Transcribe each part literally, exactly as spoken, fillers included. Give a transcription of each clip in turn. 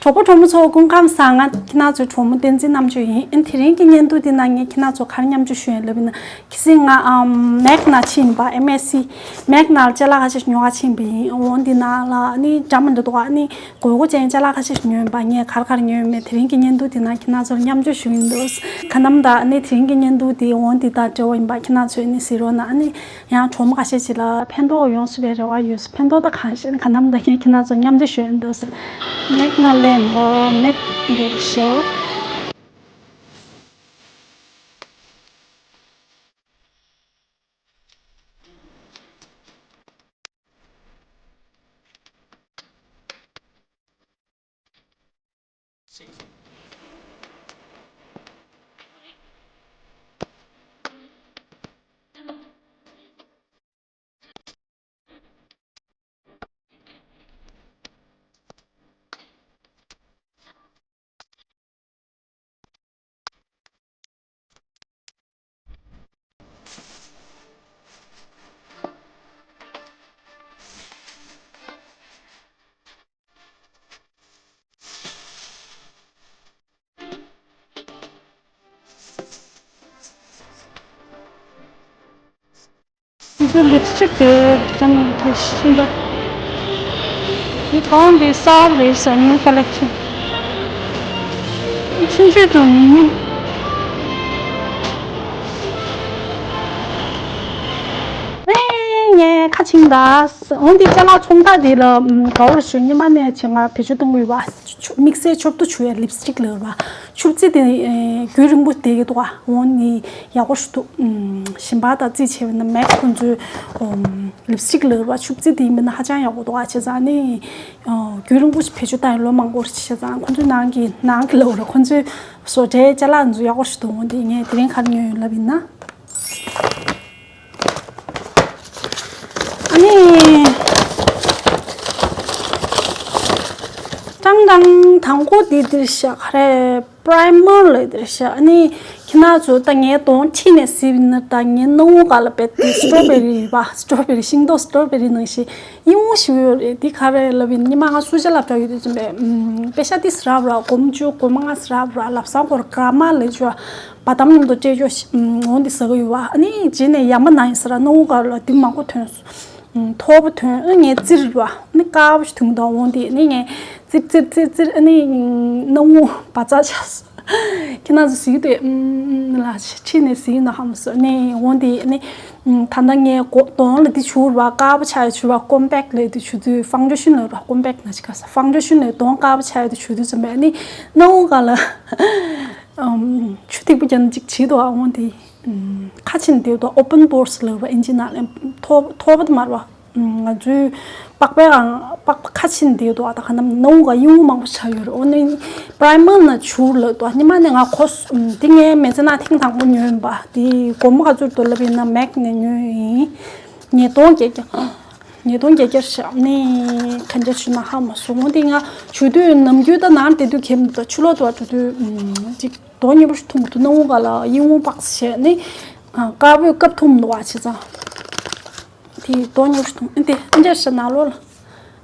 གྲོགས་པོ་གྲོགས་མོ་ཚོ་སྐུ་ཁམས་བཟང་། ང་ཁྱེད་རང་ཚོའི་གྲོགས་མོ་བསྟན་འཛིན་རྣམ་དཔྱོད་ཡིན། ཨ་ནི་དེ་རིང་གི་བརྙན་ཐུང་འདི་ནང་ངས་ཁྱེད་རང་ཚོ་ག་རེ་མཉམ་སྤྱོད་ཞུ་ཡིན་ལབ་ཡིན་ན། གལ་སྲིད་ང་ཨམ་མེག་ནང་ཕྱིན་པ། ཨེམ་ཨེ་སི་མེག་ནང་ཅ་ལག་ཁ་ཤས་ཉོ་ག་ཕྱིན་པ་ཡིན། འོ་འདི་ནང་ལ་ཨ་ནི་འདྲ་མི་འདྲ་འདུག་ཨ་ནི་དགོས་མཁོ་ཅན་ཅ་ལག་ཁ་ཤས་ཉོས་ཡིན་པ། ངས་ག་རེ་ག་རེ་ཉོས་ཡོད་མེད་དེ་རིང་གི་བརྙན་ཐུང་འདི་ནང་ཁྱེད་རང་ཚོར་མཉམ་སྤྱོད་ཞུ་ཡིན་འདུག་ཁ་ནམ་ད་ཨ་ནི་དེ་རིང་གི་བརྙན་ཐུང་འདི་འོ་འདི་དང་འབྲེལ་བ་ཡིན་པ། ཁྱེད་རང་ཚོས་ཨ་ནི་གཟིགས་རོགས་གནང་། ཨ་ནི་ཡང་གྲོགས་མོ་ཁ་ཤས་ཅིག་ལ་ཕན་ཐོགས་ཡོང་སྲིད་པའི་རེ་བ་ཡོད། ཕན་ཐོགས་ད་གང་ཤེས་ནི། ཁ་ནམ་ད་ངས་ཁྱེད་རང་ཚོ་མཉམ་དུ་ཞོན་འདུག་ཟེར། མེག་ན་ལེན་པོ་མེག་འདུག་ཤོ། འདི་ཚོ་ལིབ་སི་ཊིག་དེ་ཅང་དེ་ཤིན་པ། འདི་གང་དེ་གསར་རེད་ཟེར་ནི་ཀ་ལེག་ཤན། ཆུང་ཆུང་དུ་མི་ཉན། ཨེ་ངས་ཁ་ཆིང་ད། འོ་འདི་ཅ་ལག་ཚོང་རྟགས་དེ་ལ་ག་བར་ཞུ། ཉི་མ་ནས་བྱས་ང་བེད་སྤྱོད་གཏོང་གི་ཡོད་པ། ཆུ་དམིགས་བསལ་མཆོད་དུ་བྱུག་ཡ་ལིབ་སི་ཊིག་ལབ་པ། ཆུ་རྩི་དེ་ཨེ་རྒྱུན་རིང་པོ་བསྡད་ཀྱི་འདུག་ག་འོ་ནི་ཡག་པོ་ཞིག་འདུག་ཨུམ། ཞིམ་པ་དང་རྩིས་བྱས་པ་ན་མེག་ཁོང་ཚོའི་ཨུམ་ལིབ་སི་ཊིག་ལབ་པ། ཆུ་རྩི་དེ་ཡིན་པ་ན་ཧ་ཅང་ཡག་པོ་འདུག་ག་བྱས་ཙང་ནི་ཨོ་རྒྱུན་རིང་པོ་ཞིག་བེད་སྤྱོད་བཏང་ཡ། ལོ་མང་པོ་ཞིག་བྱས་ཙང་ཁོང་ཚོའི་ནང་གི་ནང་གི་ལབ་ར། ཁོང་ཚོའི་བཟོ་གྲྭའི་ཅ་ལག་ཚོ་ཡག་པོ་ཞིག་འདུག་འོ་འདི་ངས་དེ་རིང་ག་རེ་ཉོས་ཡོད་ལབ་ཡིན་ན། ཨ་ནི། ཀྲང་ཀྲང་། དང་པོ་འདི་འདིར་བཞག་ག་རེ། པྲའི་མར་ལ་འདིར་བཞག་ཨ་ནི་ཁྱེད་རང་ཚོ་ད་ངའི་གདོང་ཕྱི་ནས་གཟིགས་ན་ད་ངའི་སྣ་བུག་སྒང་ལ་རྦད་དེ་སི་ཊོ་བེ་རི་ཡོད་པ། སི་ཊོ་བེ་རི་ཤིང་ཏོག་སི་ཊོ་བེ་རི་ནང་བཞིན་ཡིད་འོང་ཞིག་ཡོད་རེད། འདི་ག་རེ་ལབ་ཡིན། ཉི་མ་ང་སུ་ཇ་ལབ་འདྲ་ཡོད་དུས་ཙམ་པས་ཨམ་པེ་ཤ་ཏི་སི་རབ་ར་སྒོར་མོ་བཅུ་སྒོར་མོ་ལྔ་སི་རབ་ར་ལབ་སང་སྐོར་ག་མ་ལས་ཅོ། བ་དམ་མཉམ་དུ་སྤྲད་ཅོ་ཤི། ཨམ་འོ་འདི་ཟ་གི་ཡོད་པ། ཨ་ནི་རྗེས་ནས་ཡ་མ་ན་ཡིན་ས་ར་སྣ་བུག་སྒང་ལ་འདི་མང་པོ་ཐོན་སོང་། ཨམ་མཐོ་པོ་ཐོན། ཨ་ངས་བཙིར་བ། ཨ་ནི་དཀར་པོ་ཞིག་ཐོན་འདུག་འོ་འདི་ཨ་ནི་ངས་བཙིར་བཙིར་བཙིར་བཙིར། ཨ་ནི་སྣ་བུག་བ་ཙག་ཆགས་སོང་། ཁྱེད་རང་ཚོ་གཟིགས་དུས་ཨུམ་ལ་ཕྱི་ནས་གཟིགས་ན་ཧམ་སོང་ནས། འོ་འདི་ནི་ད་ལྟ་ངས་གོ་གདོང་ལ་འདི་བྱུག་ར། དཀར་པོ་ཆགས་ཡ་བྱུག་ར། ཀོམ་པེག་ལ་འདི་བྱུག་དུས། ཕའུན་ཌེ་ཤན་ལ་ར། ཀོམ་པེག་ན་ཅི་ག་ས། ཕའུན་ཌེ་ཤན་ལ་གདོང་དཀར་པོ་ཆགས་ཡ་འདི་བྱུག་དུས་ཙམ་པས་ནི་སྣ་བུག་སྒང་ལ་ཨུམ་ཆུ་ཐིགས་པོ་ཀྱང་ཅིག་བྱེད་དོ། འོ་འདི་ཁ་ཆེ་ནས་འདི་དོ། ཨོ་པན་པོར་སི་ལབ་ར། ཨིན་ཇི་ནང་ལ་ཐོ་ཐོ་བ་དེ་མར་བ། ང་ཚོའི་པགས་པའི་ཨང་པགས་པ་ཁ་ཆེ་འདི་དོ། ད་ག་ནམ་སྣ་བུག་ག་ཡིད་འོང་མང་པོ་ཆགས་ཡོད་རེད། འོ་ནི་པྲའི་མར་ན་བྱུག་ལབ་དོ། ཉི་མ་ནས་ང་གོ་སོང་། འདི་ངའི་མི་ཚེ་ནང་ཐེངས་དང་པོ་ཉོས་ཡིན་པ། འདི་སྒོར་མོ་ག་ཚོད་འདུག་ལབ་ཡིན་ན་མེག་ནས་ཉོས་ཡིན། ཉིས་སྟོང་བརྒྱད་བརྒྱ། ཉིས་སྟོང་བརྒྱད་བརྒྱ་བཞག་ནས་ག་འདྲ་བྱུང་ན་ཧ་མ་སོང་། འོ་འདི་ང་བྱུག་དུས་ནམ་རྒྱུན་ད་ནང་བསྡད་དུས་ཁེམ་ད་ཆུ་ལོག་ཏུ་བ་འགྲོ་དུས་ཅིག་གདོང་ཉེ་པོ་ཞིག་ཐུམ་དུ་སྣ་བུག་སྒང་ལ་ཡིད་འོང་པགས་བྱས་ནས་དཀར་པོའི་སྐབས་ཐུམ་འདུག་བ་བྱས་ཙང་། དེ་གདོང་ཉེ་པོ་ཞིག་ཐུམ་ཨེ་དེ་ཨེ་འདྲ་ཞིག་ནང་ལོགས་ལ།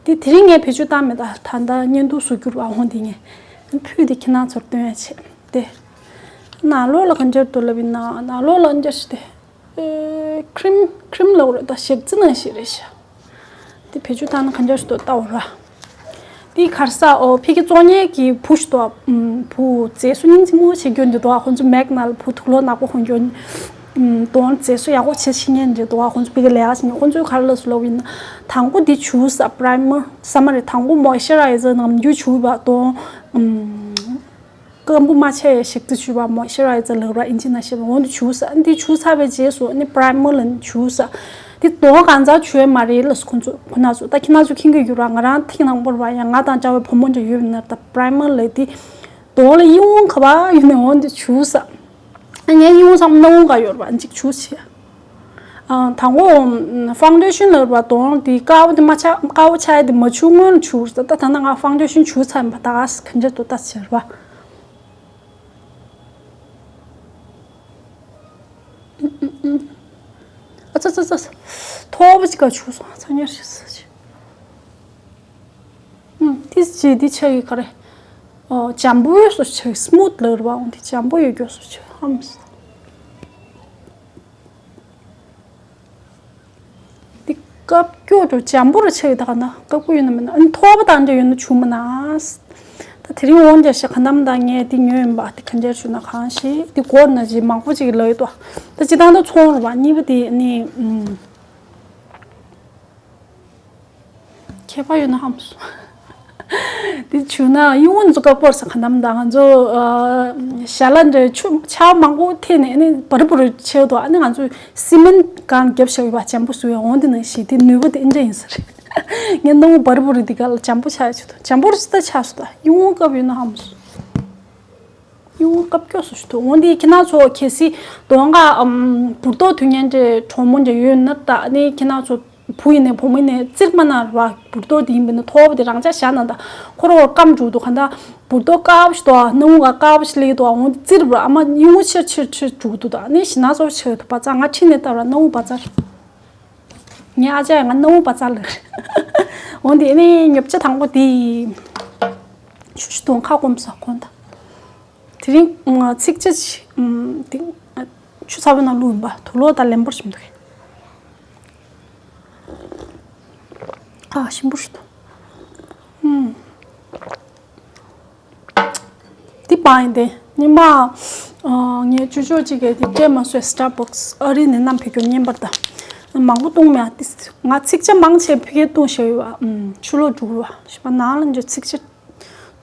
དེ་དེ་རིང་ངས་བེད་སྤྱོད་བཏང་མེད། ད་ད་ལྟ་བརྙན་ཐུང་བཟོ་རྒྱུར་བ་འོང་དེ་ངས་ཕུད་དེ་ཁྱེད་རང་ཚོར་སྟོན་ཡ་བྱས་དེ། ནང་ལོགས་ལ་ག་འདྲ་འདུག་ལབ་ཡིན་ན་ནང་ལོགས་ལ་ཨེ་འདྲ་ཞིག་དེ། ཨེ་ཁྲིམ་ཁྲིམ་ལབ་རེད། ད་ཞག་རྩི་ནང་ཞིག་རེད་ཤག་དེ་བེད་སྤྱོད་བཏང་ན་ག་འདྲ་ཞིག་འདུག་ལྟ་འོ་ར། དེ་གར་ས་ཨོ་ཕ་གི་བཙོང་མཁན་གྱི་བུ་ཞིག་འདུག་ཨམ་བུ་མཛེས་སུ་སྙིང་རྗེ་མོ་བྱེད་རྒྱུ་འདི་འདུག་ཁོང་ཚོ་མེག་ནང་ལ་བུ་དུག་ལོག་ནག་པོ་ཧོན་རྒྱུ། ཨམ་གདོང་མཛེས་སུ་ཡག་པོ་བྱེད་ཤེས་མཁན་འདི་འདུག་ཁོང་ཚོ་ཕ་གི་ལས་ཀ་བྱེད་མཁན། ཁོང་ཚོས་ག་རེ་ལབ་སོང་ལབ་ཡིན་ན། དང་པོ་འདི་བྱུག་ས་པྲའི་མར་ས་མ་རེད། དང་པོ་མོ་ཨི་ཤ་རའི་ཛར་ནམ་རྒྱུན་བྱུག་པ་གདོང་ཨམ། སྐམ་པོ་མ་ཆགས་ཡ་ཞིག་ཏུ་བྱུག་པ། མོ་ཨི་ཤ་རའི་ཛར་ལབ་ར་ཨིན་ཇི་ནང་བཤད་པ། འོ་འདི་བྱུག་ས། འདི་བྱུག་ཚར་བའི་རྗེས་སུ་ནི་པྲའི་མར་ལ་བྱུག་ས། འདི་གདོང་གང་ཚང་བྱུག་ཡ་མ་རེད་ལ་ཁོ་ཚོ་ཁོ་ན་ཚོ། ད་ཁྱེད་རང་ཚོ་མཁྱེན་གྱི་ཡོད་ར། ང་རང་ཐེངས་དང་པོར་བ་ཡང་ང་དང་འདྲ་བའི་བུ་མོ་འདྲ་ཡོད་ན་ད་པྲའི་མར་ལ་འདི་གདོང་ལ་ཡིད་འོང་ག་བ་ཡོད་ན་འོ་འདི་བྱུག་ས། ངའི་ཡིད་འོང་བསམ་སྣ་བོང་ག་ཡོད་ར་བ་འཇིག་བྱུག་ཆེ། ཨ་དང་པོ་ཕའུན་ཌེ་ཤན་ལབ་པ་གདོང་དེ་དཀར་པོ་དེ་མ་ཆགས་དཀར་པོ་ཆགས་ཡ་དེ་མ་བྱུག་སྔོན་ལ་བྱུག་ས། ད་ད་ན་ང་ཕའུན་ཌེ་ཤན་བྱུག་ཚར་ཡིན་པ། ད་ག་ས་ག་འདྲ་འདུག་ལྟ་ཟེར་བ། ཨ་ཙ་ཙ་ཙ། མཐོ་པོ་ཅིག་ག་བྱུག་སོང་། ཚ་ཉར་ཞིག་ས་ཅིག་ཨུམ། ཏིས་ཅི་འདི་ཆ་གི་ག་རེ། ཨོ་འཇམ་པོ་ཡོད་སོ་ཆེ་སྨུད་ལར་བ་འོང་དེ་འཇམ་པོ་ཡོད་སྐྱོ་སོ་ཆེ་ཧམ། འདི་དཀར་སྐྱོ་འགྲོ་འཇམ་པོ་རུ་ཆེ་ཡོད་ད་ག་ན་དཀར་པོ་ཡོད་ན་མིན་ན་ཨ་ནི་ཐོག་པ་དང་འདྲ་ཡོད་ན་ཆུ་མ་ན། ད་དེ་རིང་འོང་རྒྱ་ཤ་ག་ནམ་དང་ངས་འདི་ཉོས་ཡིན་པ་དེ་ག་འདྲ་ཆུ་ན་གང་ཞིག་འདི་སྒོར་ན་ཅི་མང་པོ་ཅིག་ལོས་ཏོ། ད་ཅི་ད་ད་ཚོང་རུ་བ་གཉིས་པ་དེ་ནི་ཨུམ། ཁྱད་པར་ཡོད་ན་ཧམ་སོང་། དེ་བྱུང་ན་གཡུང་ངོ་ཚོ་བཀག་པོར་ས་ག་ནམ་དང་ང་ཚོ་ཞལ་ལ་འདྲ་ཆུ་ཆར་མང་པོ་ཐེབས་ནས་ནི་བར་བུར་ཆེ་དོ་ཨ་ནི་ང་ཚོ་སི་མེན་གང་རྒྱབ་བཞག་ཡོད་པ་འཇམ་པོ་བཟོ་ཡ་འོང་དེ་ནང་བཞིན་དེ་ནུས་པ་དེ་འདྲ་ཡིན་ས་རེད། ངས་སྣང་བར་བུར་དེ་ག་ལ་འཇམ་པོ་ཆགས་ཆུ་དོ་འཇམ་པོར་ས་ད་ཆགས་སོ་ད་གཡུང་ངོ་བཀག་ཡོད་ན་ཧམ་སོང་། གཡུང་ངོ་བཀག་སྐྱོ་སོ་ཞུ་དོ་འོང་དེ་ཁྱེད་ན་ཚོ་གལ་སྲིད་གདོང་ག་ཨམ་བུར་ཏོ་དུས་ངན་འདྲ་གྲོགས་མོ་འདྲ་ཡོད་ན་ད་ནི་ཁྱེད་ན་ཚོ། བུ་ཡིན་ནའི་བུ་མོ་ཡིན་ནའི་བཙིར་མ་ན་ར་བུར་ཏོ་དེ་ཡིན་པས་ན་ཐོག་པ་དེ་རང་ཅག་བཞག་ན་ད་ཁོ་རོ་སྐམ་འཇུག་འདུག་ག་ད་བུར་ཏོ་དཀར་པོ་ཞིག་འདུག་ཨ་སྣང་བ་དཀར་པོ་ཞིག་སླེབས་འདུག་ཨ་འོང་བཙིར་བ་ཨ་མ་གཡུང་ངོ་ཆེར་ཆེར་ཆེར་འཇུག་འདུག་ད་ནི་ཞི་ན་ཚོ་ཆེ་འདུག་པ་ཙང་ང་ཁྲིད་ནས་ལྟ་བ་སྣང་བ་ཙར་ངའི་ཨ་ཅག་ཡང་ང་སྣང་བ་ཙར་ལེར་འོང་དེ་ནི་ཉོབ་ཆ་དང་པོ་དེ་ཆུ་ཞིག་འདུག་ཁ་སྐོམ་ས་གོན་ད། དེ་རིང་ཚིག་ཆ་ཅི་དེ་ཆུ་ཚ་བོའི་ནང་བླུགས་ཡིན་པ་དུག་ལོག་དང་ལེན་པར་ཞིམ་འདུག་ཨ་ཞིམ་པོ་ཞིག་འདུག་འདི་པ་ཡིན་ཏེ་ཉི་མ་ངས་ཅུ་ཅོ་གཅིག་གི་དེ་སྤྲད་མ་སོས་Starbucks ཨ་རི་ནས་བསྣམས་ཕེབས་རྒྱུ་བརྙན་པར་དང་མང་པོ་བཏུང་མེད་ཨ་ཏི་ང་ཚིག་ཆ་མང་ཆེ་ཕ་གིར་བཏུང་བཞག་ཡོད་པ་ཆུ་ལོག་འགྲོ་གི་རེད་བ་ཞིག་པ་ནང་ལ་འཇོག་ཚིག་ཆ།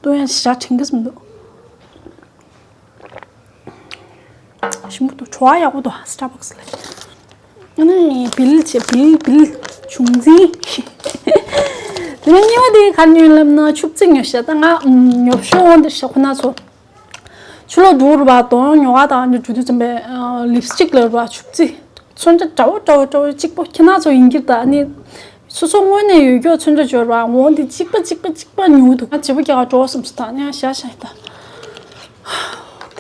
ལྟོས་ཡང་ཞེ་དྲག་དྲན་གྱི་མི་འདུག་ཞིམ་པོ་འདུག་བྲོ་བ་ཡག་པོ་འདུག Starbucks ལ། ཨ་ནི་བིལ་བྱས་བིལ་བིལ་བྱུང་འཛིན། དེ་ནས་གཉིས་པ་དེ་ག་ཉོས་ལབ་ན་ཆུ་བཙིར་ཉོས་ཤག་ད་ང་ཉོབ་ཤོག་འོང་དེ་ཤག་ཁོ་ན་ཚོ། ཆུ་ལོག་འགྲོ་རུ་བ་དོན་ཉོ་ག་དང་འགྲོ་དུས་ཙམ་པའི་ལིབ་སི་ཊིག་ལབ་རུ་བ་ཆུ་བཙིར། ཚོན་ཁྲ་འདྲ་བོ་འདྲ་བོ་འདྲ་བོ་གཅིག་པོ་ཁྱེད་རང་ཚོ་ཡིན་གྱི་ད་ནི། སོ་སོ་དངོས་གནས་ཡོད་སྐྱོ་ཚོན་ཁྲ་འབྱོར་བ་འོང་དེ་གཅིག་པ་གཅིག་པ་གཅིག་པ་ཉུང་འདུག་ང་བྱེད་པོ་རྒྱག་ག་འགྲོ་བསམ་སོང་ད་ནི་ཤ་ཤ་ཡིན་ད།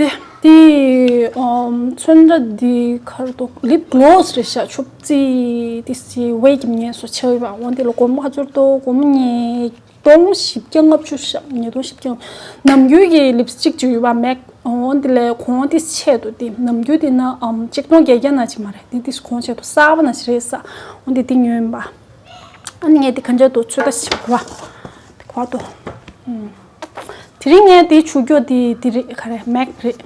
དེ་དེ་ཚོན་ཁྲ་འདི་ཁར་དོ་ལིབ་གློ་སི་རེད་ཤག་ཆུ་བཙིར་དེ་སི་ཝེ་གི་ངལ་གསོ་ཆེ་བ་འོང་དེ་ལ་སྒོར་མོ་ཁ་ཚོར་དོ་སྒོར་མོ་ཉེ། སྟོང་བཞི་བརྒྱ་ལྔ་བཅུ་ཞབས་ཉིས་སྟོང་བཞི་བརྒྱ་ནམ་རྒྱུན་གྱི་ལིབ་སི་ཊིག་ཅིག་ཡོད་པ་མེག་འོང་དེ་ལས་གོང་དེ་ཆེད་དུ་དེ་ནམ་རྒྱུན་དེ་ན་ཨམ་གཅིག་སྟོང་བརྒྱད་བརྒྱ་ན་ཅིག་མ་རེད་དེ་དེ་གོང་ཆེད་དུ་གསར་པ་ན་ཞིག་རེད་ས་འོང་དེ་དེ་ཉོས་ཡིན་པ། ཨ་ནི་ངས་དེ་ག་འཇལ་དུ་ཚོད་ལྟ་ཞིག་བ་དེ་གོ་དོ། དེ་རིང་ངས་དེ་ཆུ་སྐྱོ་དེ་དེ་རེད་ག་རེད་མེག་རེད།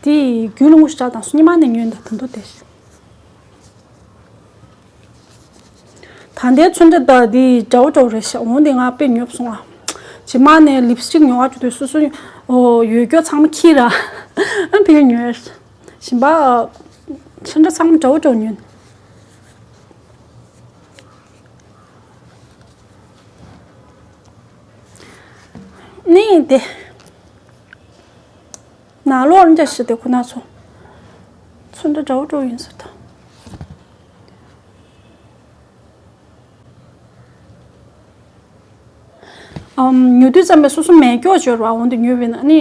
དེ་རྒྱུ་ལ་ངུ་ཞག་དང་སུ་ཉི་མ་ནས་ཉོས་འདུག་དེ་འདུག་དེ། ད་ལྟའི་ཚོན་ཁྲ་དག་འདི་འདྲ་བོ་འདྲ་བོ་རེད་ཤག་འོང་དེ་ང་དཔེ་ཉོབ་སོང་ཨ། ཇི་མ་ནས་ལིབ་སི་ཊིག་ཉོ་བ་བཅུག་དུས་སོ་སོ་ཡོད་སྐྱོ་ཚང་མ་ཁྱི་ར་ཨ་ཕི་ཉོས། ཞིམ་པ་ཚོན་ཁྲ་ཚང་མ་འདྲ་བོ་འདྲ་བོ་ཉོས། ནི་དེ། ནང་ལོགས་འདྲ་ཞིག་དེ་ཁོ་ན་ཚོ། ཚོན་ཁྲ་འདྲ་བོ་འདྲ་བོ་ཡིན་ཟེར་ད། ཨམ་ཉོ་དུས་ཙམ་པས་སོ་སོ་མེད་སྐྱོ་སྦྱོར་བ་འོང་དུ་ཉོས་པས་ན་ནི་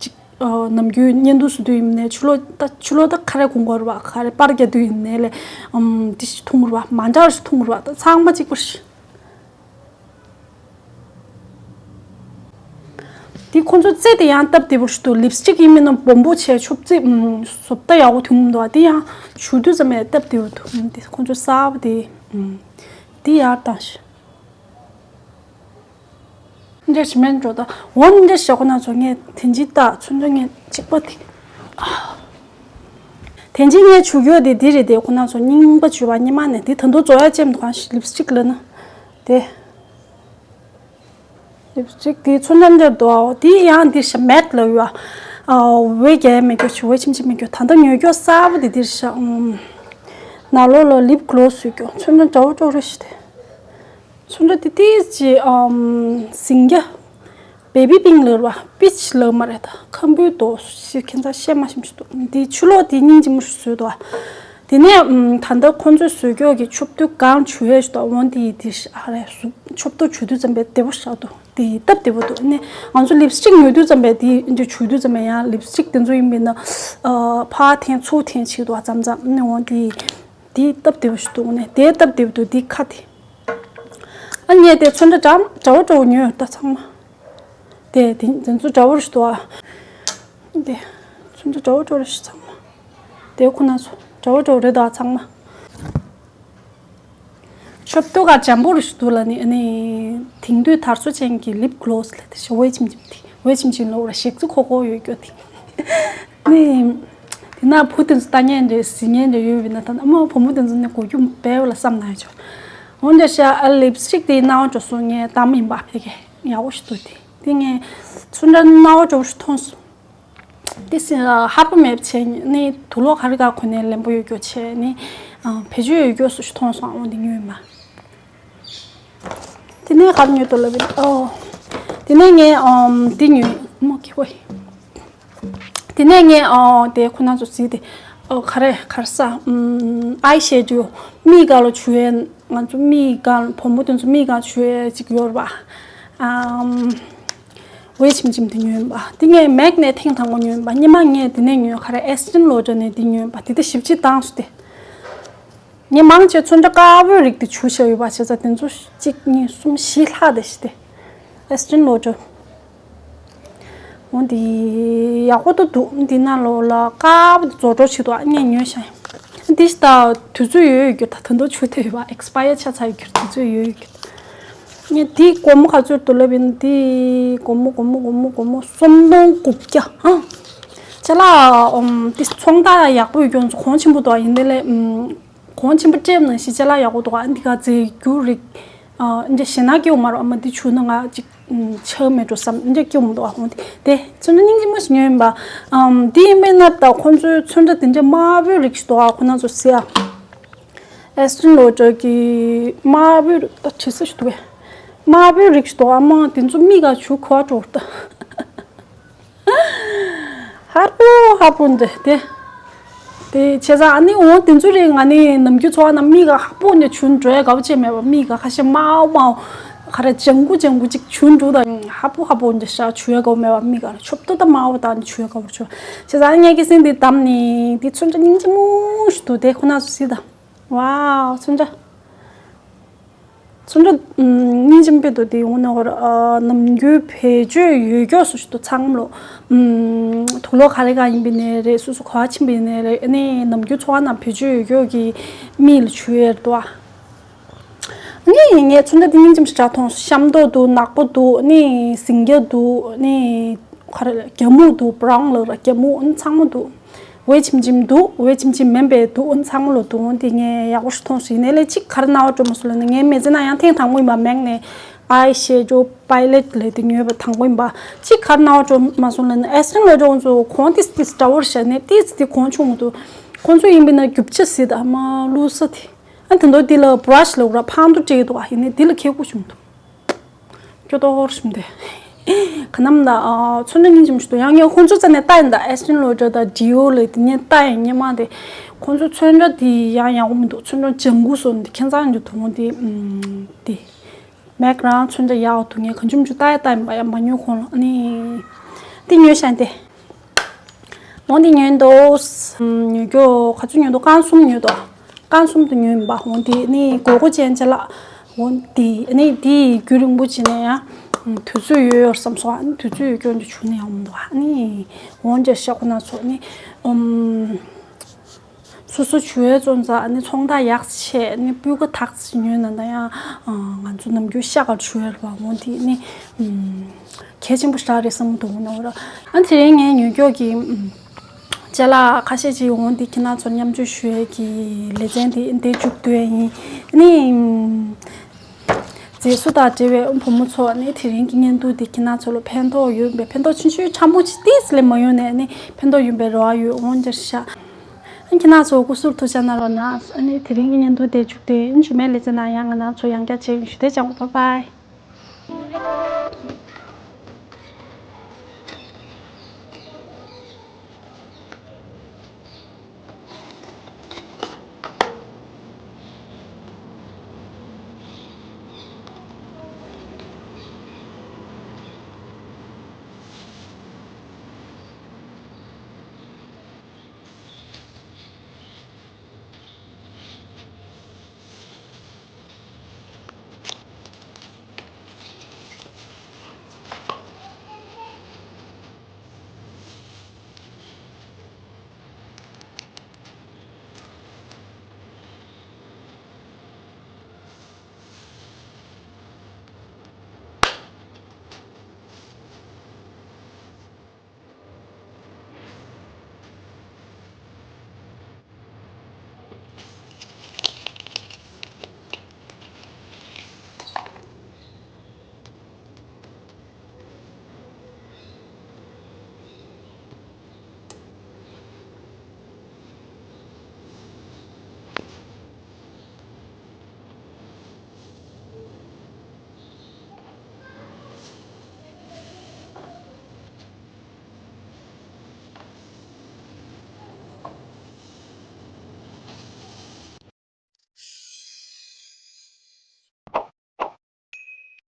ཅིག་ནམ་རྒྱུན་བརྙན་ཐུང་བཟོ་དུས་ཡིན་ནའི་ཆུ་ལོག་ད་ཆུ་ལོག་ད་ཁ་རེ་གོང་གོ་ར་བ་ཁ་རེ་པར་རྒྱག་དུས་ཡིན་ནའི་ལས་ཨམ་དེ་ཞིག་འཐུང་ར་བ་མ་འདྲ་བ་ཞིག་འཐུང་ར་བ་ད་ཚང་མ་གཅིག་པ་ཞིག་དེ་ཁོང་ཚོ་རྩེ་དེ་ཡང་སྟབས་བདེ་པོ་ཞིག་འདུག་ལིབ་སི་ཊིག་ཡིན་མིན་ན་སྦོམ་པོ་བྱས་ཆུ་བཙིར་ཨུམ་བཟོ་ལྟ་ཡག་པོ་ཐོན་མི་འདུག་དེ་ཡང་བྱུག་དུས་ཙམ་ཡང་སྟབས་བདེ་པོ་འདུག་དེ་ཁོང་ཚོ་གསར་པ་དེ་ཨུམ་དེ་ཡར་བཏང་ཞིག་འདྲ་ཞིག་མེད་འགྲོ་ད་འོ་འདྲ་ཞིག་ཁོ་ན་ཚོ་ངས་དེ་འཇིག་ལྟ་ཚོན་ཁྲ་ངས་གཅིག་པ་དེ་དེ་འཇིག་ངས་བྱུག་ཡོད་དེ་དེ་རེད་དེ་ཁོ་ན་ཚོ་རྙིང་པ་བྱུག་པ་སྙེ་མ་ནས་དེ་ད་དུང་བཙོ་ཡ་ཅེམ་འདུག་གང་ཞིག་ལིབ་སི་ཊིག་ལ་ན་དེ། ལིབ་སི་ཊིག་དེ་ཚོན་ཁྲ་འདྲ་འདུག་ཨའོ་དེ་ཡང་འདི་ཤ་མེད་ལབ་ཡོད་ཨ། འོ་རྒྱ་མེད་རྒྱུ་ཆུ་བོ་ཆིམ་ཆིམ་མེད་རྒྱུ་ད་ལྟ་ཉོ་རྒྱུ་གསར་པ་དེ་འདིར་ཤ་ཨུམ། ནང་ལོགས་ལ་ལིབ་གློ་སི་བཟོས་རྒྱུ་ཚོན་ཁྲ་འདྲ་བོ་འདྲ་བོ་རེད་ཤི་དེ། ཚོན་ཁྲ་དེ་ཏིས་ཅི་ཨུམ་ཟིང་རྒྱ། བེ་བི་པིང་ལབ་ར་པིཆ་ལབ་མ་རེད་ད་ཁམ་བུའི་རྡོ་ཞིག་ཁྱེད་ཚ་བཤད་མ་ཤེས་མ་ཤེས་འདུག་འདི་ཆུ་ལོག་དེ་སྙིང་རྗེ་མོ་ཞིག་བཟོས་འདུག་ཨ། དེ་ནས་ཨུམ་ད་ལྟ་ཁོང་ཚོས་བཟོས་རྒྱུ་གི་ཆུ་བདུད་གང་བྱུག་ཡས་ཞིག་འདུག་འོན་ཏེ་དེ་ཨ་རེ་ཆུ་བདུད་བྱུག་དུས་ཙམ་པས་བདེ་པོ་ཞིག་འདུག་དེ་སྟབས་བདེ་པོ་འདུག་ནས་ང་ཚོ་ལིབ་སི་ཊིག་ཉོ་དུས་ཙམ་པས་དེ་འདི་བྱུག་དུས་ཙམ་པས་ཡང་ལིབ་སི་ཊིག་དེ་ཚོ་ཡིན་པས་ན་ཕར་འཐེན་ཚུར་འཐེན་བྱེད་འདུག་ཨ་མཚམས་མཚམས་ནས་འོན་ཏེ་དེ་སྟབས་བདེ་པོ་ཞིག་འདུག་ནས་དེ་སྟབས་བདེ་པོ་འདུག་དེ་ཁ་དེ་ཨ་ངས་དེ་ཚོན་ཁྲ་འདྲ་འདྲ་བོ་འདྲ་བོ་ཉོས་ཡོད་ད་ཚང་མ། དེ་དེ་དེ་ཚོ་འདྲ་བོ་རེད་འདུག་ཨ། དེ་ཚོ་འདྲ་བོ་འདྲ་བོ་རེད་ཤག་ཚང་མ། དེ་ཁོ་ན་ཚོ་འདྲ་བོ་འདྲ་བོ་རེད་ད་ཚང་མ། ཆོབ་ཏོ་ག་འཇམ་པོ་རེད་ཤག་འདུག་ལ་ནི་ཨ་ནི་དེང་དུས་དར་སོ་ཅན་གྱི་ལིབ་གློ་སི་ལ་དེ་ཤ་ཝེ་ཆིམ་ཆིམ་དེ་ཝེ་ཆིམ་ཆིམ་ལོ་ར་ཞེག་ཚུ་ཁོ་ཁོ་ཡོད་རྒྱུ་དེ་ནི། དེ་ན་བུ་དེ་ཚོ་ལྟ་ཉན་འདྲེ་གཟིགས་ཉན་འདྲེ་ཡོད་པས་ན་ད་ཨ་མ་བུ་མོ་དེ་ཚོ་ནི་གོ་རྒྱུ་བས་ལ་བསམ་ན་ཡོད་ཆོག་འོན་ཏེ་ཤ་ཨ་ལིབ་སི་ཊིག་དེ་ནང་འགྲོ་སོང་ངས་དམ་ཡིན་པ་ཕ་གི་ཡག་པོ་ཞིག་འདུག་དེ། དེ་ངས་ཚུར་འདྲ་སྣང་བ་འགྲོ་ཞིག་མཐོང་སོང་། དེ་སྲིད་ཧ་པོ་མེད་བྱས་ནི་དུག་ལོག་ག་རེ་ག་གོན་ནས་ལེན་པོ་ཡོད་རྒྱུ་བྱས་ནི་བེད་སྤྱོད་ཡོད་རྒྱུ་སུ་ཞིག་མཐོང་སོང་འོ་འདི་ཉོས་མ། དེ་ནས་ག་རེ་ཉོས་འདུག་ལབ་ཨོ། དེ་ནས་ངས་འདི་ཉོས་མོ་གི་ཝེ། དེ་ནས་ངས་ཨོ་དེ་ཁོ་ན་ཚོ་གཟིགས་ཏེ་ཨོ་ག་རེ་ག་རེ་ས་ཨའི་ཤེ་ཌོ་མིག་སྒང་ལ་བྱུག་ཡས། ང་ཚོ་མིག་སྒང་བུ་མོ་དེ་ཚོ་མིག་སྒང་བྱུག་ཡས་ཅིག་ཡོད་རེད་པ། ཨམ། ཝེ་ཆིམ་ཆིམ་དེ་ཉོས་པ། དེ་ངས་མེག་ནས་ཐེངས་དང་པོ་ཉོས་པ། སྔོན་མ་ངས་དེ་ནས་ཉོས་ག་རེ་ཨེས་ཊོན་ལོ་ཌར་ནས་དེ་ཉོས་པ། དེ་ད་ཞེ་པོ་ཅིག་དྭངས་སོང་སྟེ། ངས་མང་ཆེ་ཚོན་ཁྲ་དཀར་པོའི་རིགས་དེ་བྱུག་བཞག་ཡོད་པ་བྱས་ཙང་དེ་ཚོ་གཅིག་གཉིས་གསུམ་བཞི་ལྷག་དེ་ཞིག་སྟེ། ཨེས་ཊོན་ལོ་ཌར། འོ་འདི་ཡག་པོ་ཏོ་འདུག་འདི་ནང་ལོགས་ལ་དཀར་པོ་དེ་རྫོགས་འགྲོ་བྱེད་དོ་ཨ་ངས་ཉོས་ཤག་འདི་ཞིག་ད་དུས་ཚོད་ཡོལ་ཡོད་རྒྱུ་ད་ད་དུང་བྱུག་ཐུབ་ཡོད་པ། ཨེག་སི་པ་ཡར་ཆགས་ཚར་ཡོད་རྒྱུ་དུས་ཚོད་ཡོལ་ཡོད་རྒྱུ། ངས་འདི་སྒོར་མོ་ག་ཚོད་འདུག་ལབ་ཡིན་འདི་སྒོར་མོ་སྒོར་མོ་སྒོར་མོ་སུམ་སྟོང་དགུ་བརྒྱ་ཨ། ཅ་ལག་ཨམ་འདི་ཚོང་རྟགས་ཡག་པོ་ཡོད་རྒྱུ་ཚོ་གོང་ཆེན་པོ་འདུག་ཨ་ཡིན་དེ་ལས་ཨམ་གོང་ཆེན་པོ་སྤྲད་ནང་བཞིན་ཅ་ལག་ཡག་པོ་འདུག་ཨ་འདི་ག་རྫས་འགྱུར་རིགས། ཨ་འདི་ཞེ་ན་སྐྱེ་བོ་མ་རོ་ཨ་མ་འདི་ཆུ་ན་ང་ཅིག་ཆགས་མེད་འགྲོ་བསམ་འདི་སྐྱེ་བོ་མ་འདུག་ཨ་ཧོང་དེ་དེ་ཚོན་ཁྲ་སྙིང་རྗེ་མོ་ཞིག་ཉོས་ཡིན་པ། ཨམ་འདི་ཡིན་པས་ན་ད་ཁོང་ཚོའི་ཚོན་ཁྲ་དེ་འདྲ་དམར་པོའི་རིགས་ཤིག་འདུག་ཨ་ཁོ་ན་ཚོ་ཟེར་ཨ། ཨེས་ཊོན་ལོ་ཌར་གྱི་དམར་པོའི་རིགས་ད་བྲིས་ས་ཞིག་འདུག་གས། དམར་པོའི་རིགས་ཤིག་འདུག་ཨ་མ་དེ་ཚོ་མིག་ག་ཆུ་ཁོ་འགྲོ་ད། ཧ་པོ་ཧ་པོ་འདི་དེ། དེ་བྱས་ཙང་ཨ་ནི་འོ་དེ་ཚོ་རེད། ང་ནི་ནམ་རྒྱུན་འཚོ་བ་ནང་མིག་ག་ཧ་པོ་འདི་ཆུ་འགྲོ་ཡ་དགའ་པོ་བྱས་མེད་པ། མིག་ག་ཁ་ཤས་དམར་པོ་དམར་པོ་ག་རེ་ལྗང་གུ་ལྗང་གུ་ཅིག་ཆུ་འགྲོ་ད་ཧ་པོ་ཧ་པོ་འདི་ཤ་ཆུ་ཡ་དགའ་པོ་མེད་པ། མིག་ག་ཆོབ་ཏོ་ད་དམར་པོ་ད་ནི་ཆུ་ཡ་དགའ་པོ་ཆུ། བྱས་ཙང་ཨ་ངས་ཀྱི་སེང་འདི་བདམས་ནི་འདི་ཚོན་ཁྲ་སྙིང་རྗེ་མོ་ཞིག་འདུག་དེ་ཁོ་ན་ཚོ་གཟིགས་ད། ཝའོ་ཚོན་ཁྲ། ཚོན་ཁྲ་སྙིང་རྗེ་དཔེ་འདུག་དེ་འོ་ན་ཧོར་ནམ་རྒྱུན་བེད་སྤྱོད་ཡོད་རྒྱུ་སུ་ཞིག་ཏུ་ཚང་མ་ལོ། དུག་ལོག་ག་རེ་ག་ཡིན་པའི་ནས་རེད། སུ་སུ་ག་བ་ཕྱིན་པའི་ནས་རེད། ཨ་ནི་ནམ་རྒྱུན་འཚོ་བ་ནང་བེད་སྤྱོད་ཡོད་རྒྱུ་གི་མིག་ལ་བྱུག་ཡས་རེད་དོ། ཨ་ནི་ངས་ཚོན་ཁྲ་དེ་སྙིང་རྗེ་ཞིག་དྲག་མཐོང་སོང་། ཤམ་ཏོག་འདུག་ནག་པོ་འདུག་ཨ་ནི་ཟིང་སྐྱ་འདུག་ཨ་ནི། ག་རེ་རྒྱ་སྨུག་འདུག་བྷ་རའུན་ལབ་ར་རྒྱ་སྨུག་ཨ་ནི་ཚང་མ་འདུག་ཝེ་ཆིམ་ཆིམ་འདུག་ཝེ་ཆིམ་ཆིམ་མིན་པའི་འདུག་ཨ་ནི་ཚང་མ་ལོ་འདུག་འོ་དེ་ངས་ཡག་པོ་ཞིག་མཐོང་སོང་། ཡིན་ནའི་ལས་གཅིག་ག་རེ་རྣ་བ་སྤྲོ་མ་སོང་ལབ་ན་ངའི་མི་ཚེ་ནང་ཡང་ཐེངས་དང་པོ་ཡིན་པ་མེག་ནས་ཨའི་ཤེ་ཌོ་པ་ལེ་ཊི་ལབ་དེ་ཉོས་པ་དང་པོ་ཡིན་པ། གཅིག་ག་རེ་རྣ་བ་སྤྲོ་མ་སོང་ལབ་ན་ཨེས་ཊོན་ལོ་ཌར་ཁོང་ཚོ་གོང་ཏིས་ཏིས་འདྲ་བོར་བཞག་ནས་ཏིས་ཏིས་གོང་ཆུང་མི་འདུག་ཁོང་ཚོ་ཡིན་པས་ན་རྒྱུ་ཆ་ཟིག་དང་མ་བླུགས་ས་དེ་ཨ་དེ་འདོད་དེ་ལ་བྷ་ར་ཤི་ལབ་ར་ཕང་དུ་སྤྲད་འདུག་ཨ་ཡིན་ནའི་དེ་ལ་ཁེ་ཁུ་བྱུང་འདུག་སྐྱོ་ཏོ་ཧོར་ཞིམ་དེ། ག་ནམ་ད་ཚོན་ཁྲ་སྙིང་རྗེ་མོ་ཞིག་འདུག་ཡང་ངས་ཁོང་ཚོ་རྩ་ནས་ལྟ་ཡིན་ད། ཨེས་ཊོན་ལོ་ཌར་དང་ཌི་ཨོ་ལས་དེ་ངས་ལྟ་ཡིན་སྔོན་མ་དེ། ཁོང་ཚོ་ཚོན་ཁྲ་དེ་ཡང་ཡག་པོ་མི་འདུག་ཚོན་ཁྲ་ལྗང་གུ་བཟོ་ནི་དེ་ཁྱེད་ཚང་གི་དུང་དེ་དེ། མེག་རང་ཚོན་ཁྲ་ཡག་འདུག་ངས་གང་བྱུང་བྱུང་ལྟ་ཡ་ལྟ་ཡིན་པ་ཡང་མ་ཉོས་ཁོང་ལ་ནི། དེ་ཉོས་ཤག་དེ། འོ་འདི་ཉོས་འདུག་ཉོས་རྒྱུ་ག་ཚོད་ཉོས་འདུག་རྐང་གསུམ་ཉོས་འདུག་རྐང་གསུམ་དུ་ཉོས་ཡིན་པ། འོ་འདི་ནི་དགོས་མཁོ་ཅན་ཅ་ལག་འོ་འདི་ནི་འདི་རྒྱུན་རིང་པོ་བྱས་ནས་ཡང་དུས་ཚོད་ཡོལ་ཡོད་བསམ་སོང་། ཨ་ནི་དུས་ཚོད་ཡོལ་རྒྱུ་འདི་བྱུང་ནས་ཡང་མི་འདུག་ཨ་ནི་འོ་འདྲ་ཤག་ཁོ་ན་ཚོ་ནི་ཨུམ། སོ་སོ་བྱུག་ཡས་བཙོང་ཙང་ཨ་ནི་ཚོང་རྟགས་ཡག་ཆེ་ཨ་ནི་སྤུས་ཀ་དག་ཆེ་ཉོས་ན་ད་ཡང་ང་ཚོ་ནམ་རྒྱུན་ཤ་དཀར་བྱུག་ཡས་རེད་པ། འོ་དེ་ནི་གལ་ཆེན་པོ་ཞིག་རེད་བསམ་གྱི་འདུག་ནོ་ར། ཨ་དེ་རིང་ངས་ཉོ་རྒྱུ་གི་ཅ་ལག་ཁ་ཤས་ཅིག་འོ་འདི་ཁྱེད་རང་ཚོ་མཉམ་སྤྱོད་ཞུ་ཡས་ཀྱི་ལེ་ཚན་དེ་འདི་མཇུག་བསྡུ་ཡས་ཡིན། ཨ་ནི། མཛེས་བཟོ་དང་འབྲེལ་བའི་བུ་མོ་ཚོ་ནི་དེ་རིང་གི་བརྙན་ཐུང་འདི་ཁྱེད་རང་ཚོ་ལ་ཕན་ཐོགས་ཡོད་པའི་ཕན་ཐོགས་ཆུང་ཆུང་ཕྲ་མོ་ཅིག་ཏིས་ལས་མ་ཡོང་ནས་ནི་ཕན་ཐོགས་ཡོད་པའི་རེ་བ་ཡོད། འོང་འདིར་ཤག་ཁྱེད་རང་ཚོ་སྐུ་གཟུགས་ཐུགས་ཅག་གནང་རོགས་གནང་། ཨ་ནི་དེ་རིང་གི་བརྙན་ཐུང་དེ་མཇུག་སྡུད་ཡིན། ཞུ་མེད་ལེ་ཚན་ན་ཡང་ང་རང་ཚོ་ཡང་བསྐྱར་མཇལ་ཡོང་། ཞུ་དེ་ཅང་པ་པའི།